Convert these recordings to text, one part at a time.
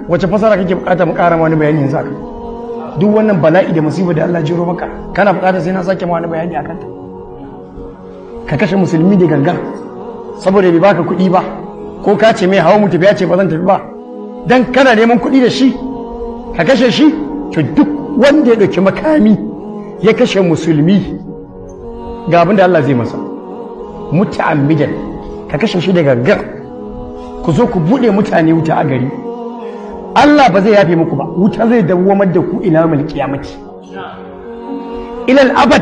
Wace fasara kake bukata mu ƙara wani bayani yanzu akai? Duk wannan bala'i da musiba da Allah jiro maka, kana bukata sai na sake ma wani bayani akan ta? Ka kashe musulmi da gangan saboda bai baka kuɗi ba, ko ka ce mai hawa mu tafi ya ce ba zan tafi ba, dan kana neman kuɗi da shi ka kashe shi. To duk wanda ya ɗauki makami ya kashe musulmi, ga abin da Allah zai masa. Muta'ammidan, ka kashe shi da gangan, ku zo ku buɗe mutane wuta a gari, Allah ba zai yafe muku ba, wuta zai dawwamar da ku ila yawmil qiyamati, ilal abad,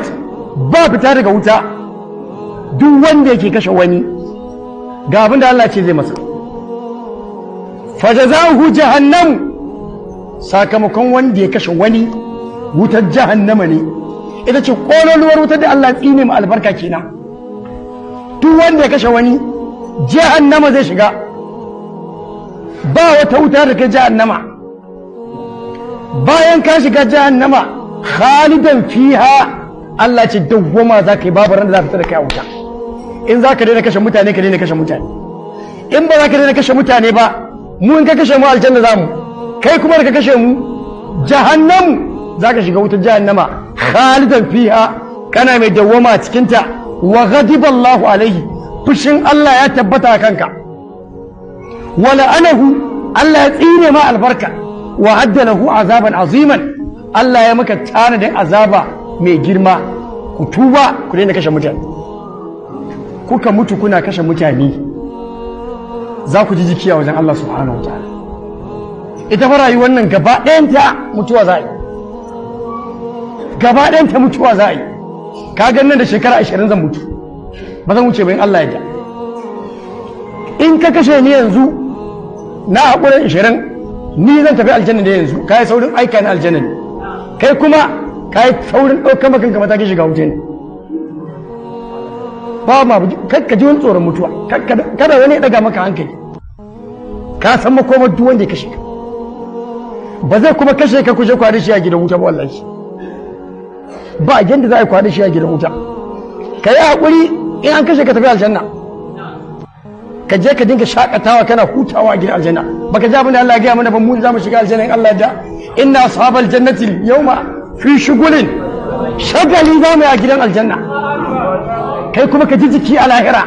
ba fita daga wuta. Duk wanda yake kashe wani, ga abin da Allah ce zai masa. Fajazahu jahannam, sakamakon wanda ya kashe wani wutar jahannama ne, ita ce kololuwar wutar da Allah tsine mu albarka kenan. Duk wanda ya kashe wani, jahannama zai shiga. Ba wata wuta da kai jahannama. Bayan ka shiga jahannama, khalidan fiha, Allah ce dawwama za ka yi, babu ran da za fita da kai a wuta. In za ka daina kashe mutane, ka daina kashe mutane. In ba za ka daina kashe mutane ba, mu in ka kashe mu aljanna za mu kai, kuma da ka kashe mu jahannam za ka shiga, wutar jahannama, khalidan fiha, kana mai dawwama a cikinta. Wa ghadiba Allahu alaihi, fushin Allah ya tabbata a kanka. Wa la'anahu, Allah ya tsine ma albarka. Wa adda lahu azaban aziman, Allah ya maka tanadin azaba mai girma. Ku tuba, ku daina kashe mutane. Kuka mutu kuna kashe mutane, za ku ji jiki a wajen Allah subhanahu wa ta'ala. Ita fa rayuwar nan gaba ɗayanta mutuwa za a yi, gaba ɗayanta mutuwa za a yi. Ka gan nan da shekara 20 zan mutu, ba zan wuce ba in Allah ya. In ka kashe ni yanzu, na haƙura 20, ni zan tafi aljanna da yanzu. Ka yi saurin aika ni aljanna ne, kai kuma ka yi saurin ɗaukar makanka matakin shiga wuta ne. Ba ma ka ji wani tsoron mutuwa, kada wani ya ɗaga maka hankali. Ka san makomar duk wanda ya kashe ka, ba zai kuma kashe ka kuje kwada shi a gidan wuta ba. Wallahi ba yanda za a yi kwada shi a gidan wuta. Ka yi haƙuri, in an kashe ka tafi aljanna, ka je ka dinga shakatawa, kana hutawa a gidan aljanna. Baka ji abin da Allah ya gaya mana ba? Mu za mu shiga aljanna in Allah ya. Inna ashabal jannati yawma fi shugulin, shagali za mu yi a gidan aljanna. Kai kuma ka ji jiki a lahira.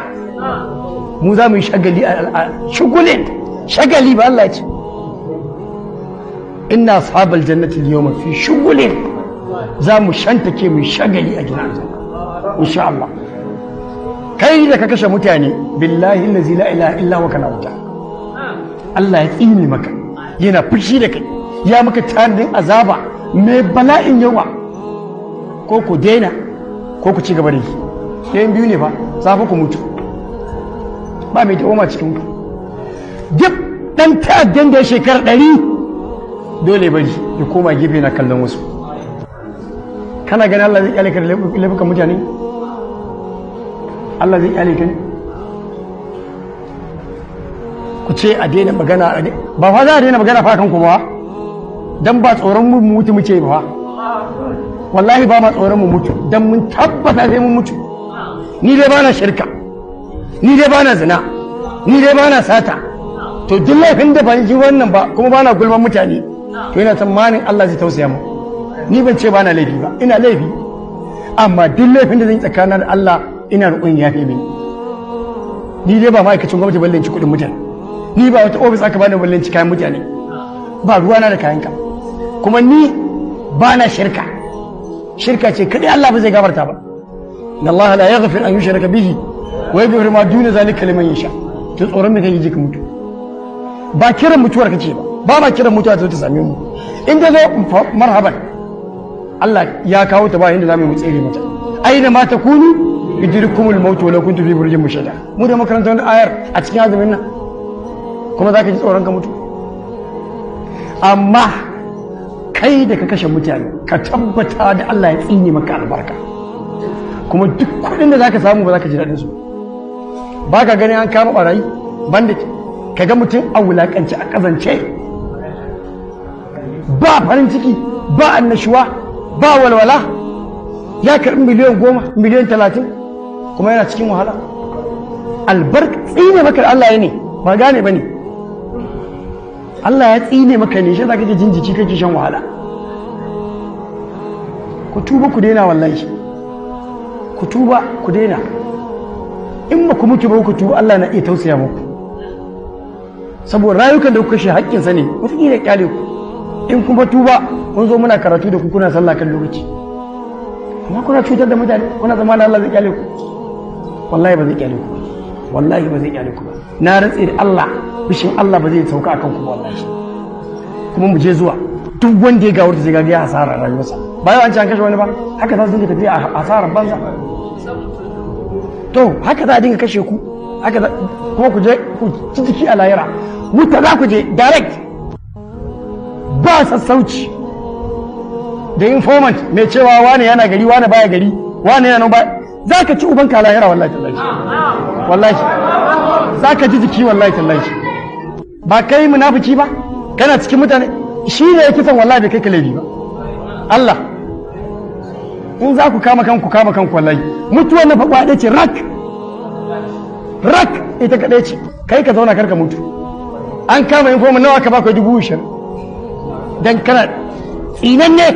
Mu za mu yi shagali a shugulin, shagali ba. Allah ya ce inna ashabal jannati yawma fi shugulin, za mu shantake mu shagali a gidan aljanna insha Allah. Kai da ka kashe mutane, billahi allazi la ilaha illa huwa, kana wuta. Allah ya tsine maka, yana fushi da kai, ya maka tanadin azaba mai bala'in yawa. Ko ku daina ko ku ci gaba da yi, ɗayan biyu ne fa, za ku mutu, ba mai dawoma cikin ku. Duk ɗan ta'addan da ya shekara 100, dole bari ya koma gefe na kallon wasu. Kana ganin Allah zai kyale ka da laifukan mutane? Allah zai kyale ka ne? Ku ce a daina magana, ba fa za a daina magana fa kanku ba, dan ba tsoron mu mutu muke ba. Wallahi ba ma tsoron mu mutu, dan mun tabbata sai mun mutu. Ni dai bana shirka, ni dai bana zina, ni dai bana sata. To duk laifin da ban ji wannan ba, kuma bana gulman mutane, to ina tsammanin Allah zai tausaya mu. Ni ban ce bana laifi ba, ina laifi, amma duk laifin da zan yi tsakanin da Allah, ina roƙon ya yafe mini. Ni dai ba ma'aikacin gwamnati balle ci kuɗin mutane, ni ba wata ofis aka bani balle ci kayan mutane, ba ruwana da kayanka. Kuma ni ba na shirka, shirka ce kadai Allah ba zai gafarta ba. Inna Allah la yaghfir an yushraka bihi wa yaghfiru ma duna zalika liman yasha. To tsoron me kake ji ka mutu? Ba kiran mutuwar kake ba, ba ma kiran mutuwa ta zo ta same mu. In ta zo, marhaban, Allah ya kawo ta, ba inda zamu yi tsere mata. Aina ma takunu yudrikumul maut walau kuntum fi burujin mushaddada. Mu da makarantar wannan ayar a cikin azumin nan, kuma zaka ji tsoron ka mutu? Amma kai da ka kashe mutane, ka tabbata da Allah ya tsine maka albarka, kuma duk kuɗin da zaka samu ba za ka ji daɗin su ba. Ka gani an kama barayi, bandit, ka ga mutum a wulakanci, a kazance, ba farin ciki, ba annashuwa, ba walwala, ya karɓi miliyan 10, miliyan 30, kuma yana cikin wahala. Albarka tsine maka da Allah ya ne ba gane ba ne. Allah ya tsine maka ne, shi za ka jin jiki kake shan wahala. Ku tuba ku daina wallahi, ku tuba ku daina. In ba ku mutu ba ku tuba, Allah na iya tausaya muku, saboda rayukan da kuka kashe haƙƙinsa ne, wataƙila kyale ku. In kuma tuba kun zo muna karatu da ku, kuna sallah kan lokaci, amma kuna cutar da mutane, kuna zama da Allah zai kyale ku? Wallahi ba zai kyale ku, wallahi ba zai kyale ku ba. Na rantse da Allah, bishin Allah ba zai sauka akan ku ba wallahi. Kuma mu je zuwa, duk wanda ya gawurta zai ga ya hasara rayuwarsa. Ba yau an ci an kashe wani ba, haka za su dinga tafiya a hasarar banza. To haka za a dinga kashe ku, haka za kuma ku je ku ci jiki a lahira. Wuta za ku je direct, ba sassauci. Da informant mai cewa wane yana gari, wane baya gari, wane yana ba, za ka ci ubanka a lahira wallahi tallahi. Wallahi za ka ji jiki wallahi tallahi. Ba kai munafiki ba, kana cikin mutane, shi ne ya kisan, wallahi bai kai ka laifi ba. Allah, in za ku kama kanku, kama kanku wallahi. Mutuwar na faɓa ɗaya ce rak rak, ita kaɗai ce. Kai ka zauna, kar ka mutu. An kama informant, nawa ka baka? 20,000. Dan kana tsinanne,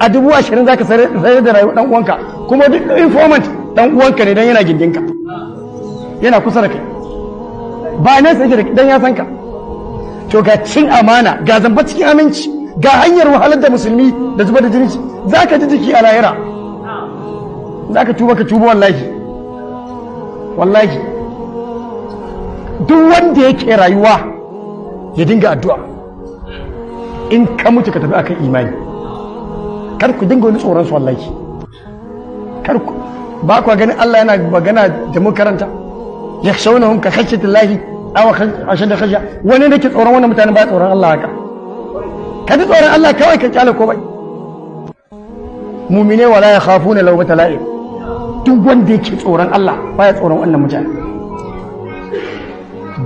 a 20,000 za ka sayar da rayuwar ɗan uwanka. Kuma duk informant ɗan uwanka ne, dan yana gindinka, yana kusa da kai, ba nesa yake da dan ya san ka. To ga cin amana, ga zamba cikin aminci, ga hanyar wahalar da musulmi da zubar da jini, za ka ji jiki a lahira. Za ka tuba, ka tuba wallahi. Wallahi duk wanda yake rayuwa ya dinga addu'a, in ka mutu ka tafi akan imani. Kar ku dinga wani tsoron su wallahi. Kar ku ba ku ganin Allah yana magana da mu, karanta yakhshawnahum ka khashyatillahi aw ashadda khashya. Wani da ke tsoron wannan mutanen ba tsoron Allah haka. Ka ji tsoron Allah kawai, ka kyale komai. Mumine wala yakhafuna lawmata la'im. Duk wanda yake tsoron Allah baya tsoron wannan mutane.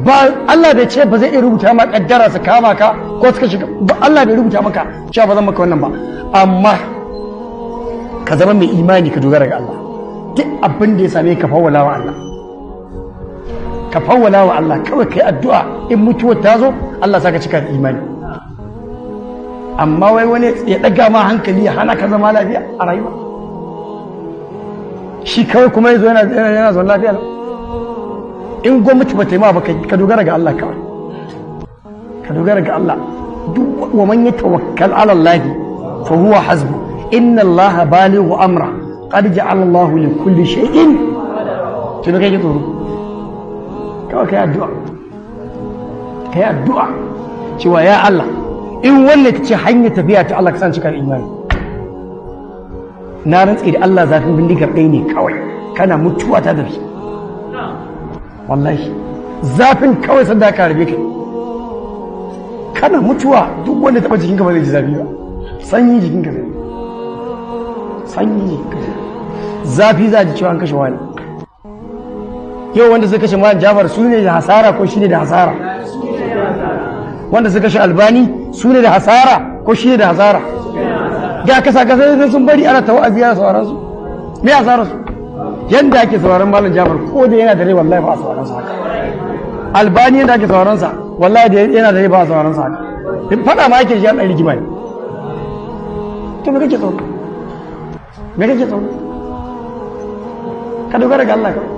Ba Allah bai ce ba zai iya rubuta ma kaddara su kama ka ko suka shiga ba. Allah bai rubuta maka cewa ba zan maka wannan ba, amma ka zama mai imani, ka dogara ga Allah. Duk abin da ya same ka, fawwala wa Allah, ka fawwala wa Allah kawai, kai addu'a. In mutuwar ta zo, Allah saka cika da imani. Amma wai wani ya ɗaga ma hankali, ya hana ka zama lafiya a rayuwa, shi kawai kuma ya zo yana zaune lafiya. In gwamnati ba ta yi ma ba, ka dogara ga Allah kawai, ka dogara ga Allah. Duk wa man yatawakkal ala Allah fa huwa hasbu, inna Allah balighu amra, qad ja'ala Allah li kulli shay'in. To me kake tsoro? Kawai kai addu'a, kai addu'a cewa ya Allah, in wannan ta ce hanyar tafiya ta, Allah ka san cikar imani. Na rantsi da Allah, zafin bindigar ɗaya ne kawai, kana mutuwa ta tafi wallahi. Zafin kawai sanda ka rabe kai, kana mutuwa duk wanda taɓa jikinka ba zai ji zafi ba. Sanyi jikinka zai, sanyi jikinka zai. Zafi za a ji cewa an kashe wani. Yau wanda suka kashe Malam Jafar su ne da hasara ko shi ne da hasara? Wanda suka kashe Albani su ne da hasara ko shi ne da hasara? Ga kasa kasa sun bari ana ta wa'azi, ana sauraron su. Me hasara su? Yanda ake sauraron Malam Jafar ko da yana da rai, wallahi ba a sauraron sa haka. Albani yanda ake sauraron sa, wallahi da yana da rai ba a sauraron sa haka. In fada ma ake shi, an rigima ne. To me kake tsoro? Me kake tsoro? Ka dogara ga Allah kawai,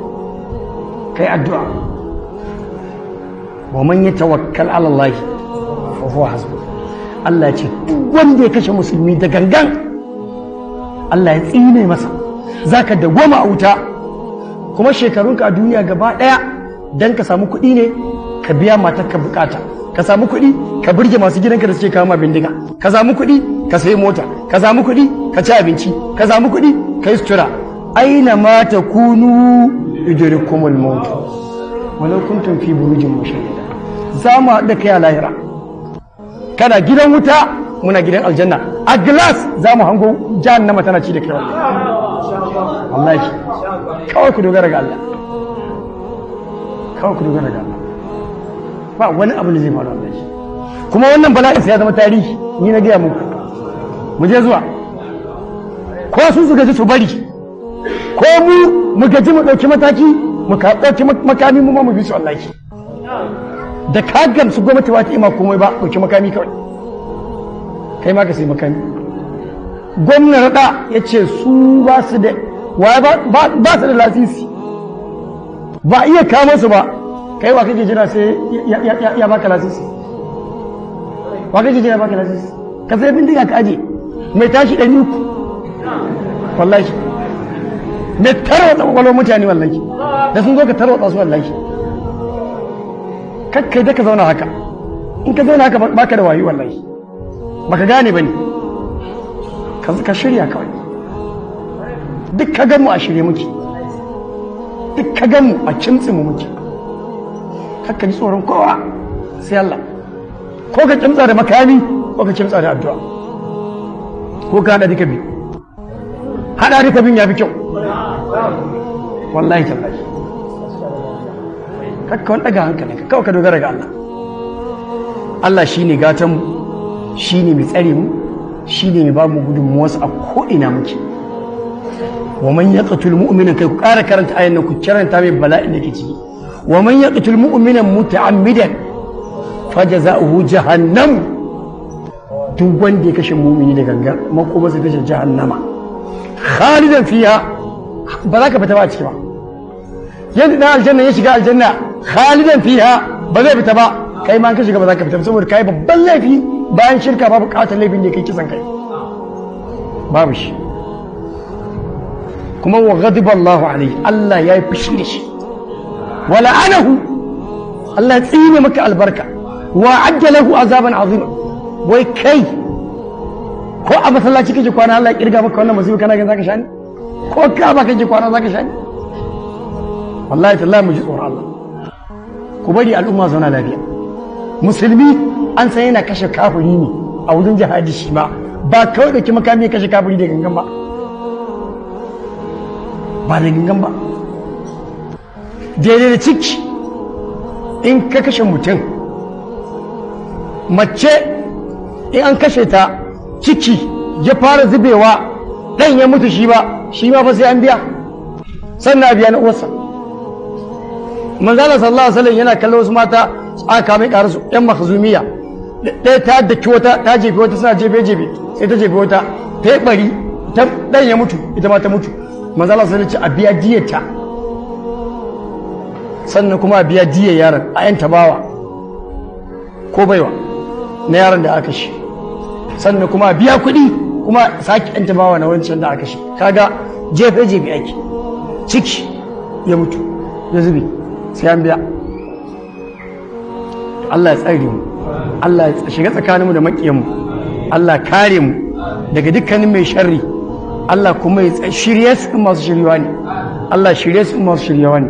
kai addu'a. Wa man yatawakkal ala Allah fa huwa hasbuh. Allah ya ce duk wanda ya kashe musulmi da gangan, Allah ya tsine masa, zaka dawwama a wuta. Kuma shekarunka a duniya gaba daya dan ka samu kuɗi ne, ka biya matarka bukata, ka samu kuɗi ka burge masu gidanka da suke kama bindiga, ka samu kuɗi ka sayi mota, ka samu kuɗi ka ci abinci, ka samu kuɗi ka yi sutura. Aina ma takunu yudrikumul maut walau kuntum fi burujin mushayyada. Za mu haɗu da kai a lahira, kana gidan wuta, muna gidan aljanna. A glass za mu hango jahannama tana ci da kai wallahi. Kawai ku dogara ga Allah, kawai ku dogara ga Allah. Ba wani abu da zai faru wallahi. Kuma wannan bala'in sai ya zama tarihi, ni na gaya muku. Mu je zuwa, ko su gaji su bari, ko mu mu gaji mu ɗauki mataki, mu ɗauki makami, mu ma mu bi su wallahi. Da ka gamsu gwamnati ba ta ima komai ba, ɗauki makami kawai, kai ma ka sai makami. Gwamna raɗa ya ce su ba su da ba su da lasisi, ba iya kama su ba. Kai wa kake jira sai ya baka lasisi? Wa kake jira baka lasisi? Ka sai bindiga ka aje, mai tashi 300, wallahi mai tarwatsa kwakwalwar mutane, wallahi da sun zo ka tarwatsa su. Wallahi kakkai da ka zauna haka, in ka zauna haka baka da wayo, wallahi baka gane ba ne. Ka shirya kawai. Duk ka gan mu a shirye muke, duk ka gan mu a kimtsi mu muke. Kakka ji tsoron kowa sai Allah. Ko ka kimtsa da makami, ko ka kimtsa da addu'a, ko ka hada duka biyu. Hada duka biyun ya fi kyau, wallahi tallahi. Kakka wani daga hankalinka, kawai ka dogara ga Allah. Allah shine gatan mu, shine mai tsare mu, shine mai ba mu gudunmuwarsa a ko'ina muke. Wa man yaqtul mu'mina, kai ku ƙara karanta ayan nan, ku karanta mai bala'in da ke ciki. Wa man yaqtul mu'mina muta'ammidan fajaza'uhu jahannam. Duk wanda ya kashe mu'mini da gangan, makoma sai tashi jahannama, khalidan fiha, ba za ka fita ba a ciki ba. Yadda dan aljanna ya shiga aljanna khalidan fiha, ba zai fita ba, kai ma ka shiga ba za ka fita, saboda kai babban laifi. Bayan shirka babu bukatar laifin da kai kisan kai, babu shi. Kuma wa ghadiba Allahu alaihi, Allah ya yi fushi da shi, wa la'anahu, Allah ya tsine maka albarka, wa adda lahu azaban azima. Wai kai, ko a masallaci kake kwana Allah ya kirga maka wannan musibi, kana ganin zaka sha ne? Ko ka ba kake kwana zaka sha ne? Wallahi tallahi mu ji tsoron Allah, ku bari al'umma zauna lafiya. Musulmi an san yana kashe kafiri ne a wurin jihadi, shi ma ba kawai da makami ya kashe kafiri da gangan ba, ba da gangan ba. Daidai da ciki, in ka kashe mutum, mace in an kashe ta, ciki ya fara zubewa, ɗan ya mutu, shi ba shi ma fa sai an biya, sannan a biya na uwarsa. Manzala sallallahu alaihi wasallam yana kallon wasu mata aka kame karasu yan makhzumiya. Ɗaya ta daki wata, ta jefe wata, suna jefe jefe, sai ta jefe wata, ta yi bari, ta ɗan ya mutu, ita ma ta mutu. Manzala sallallahu alaihi wasallam a biya diyarta, sannan kuma a biya diyar yaron, a yan tabawa ko baiwa na yaron da aka shi, sannan kuma a biya kuɗi, kuma sake yan tabawa na wancan da aka shi. Kaga jefe jefe ake, ciki ya mutu ya zube, sai an biya. Allah ya tsare mu, Allah ya shiga tsakaninmu da maƙiyanmu, Allah kare mu daga dukkanin mai sharri, Allah kuma ya shirye su in masu shiryawa ne, Allah shirye su in masu shiryawa ne.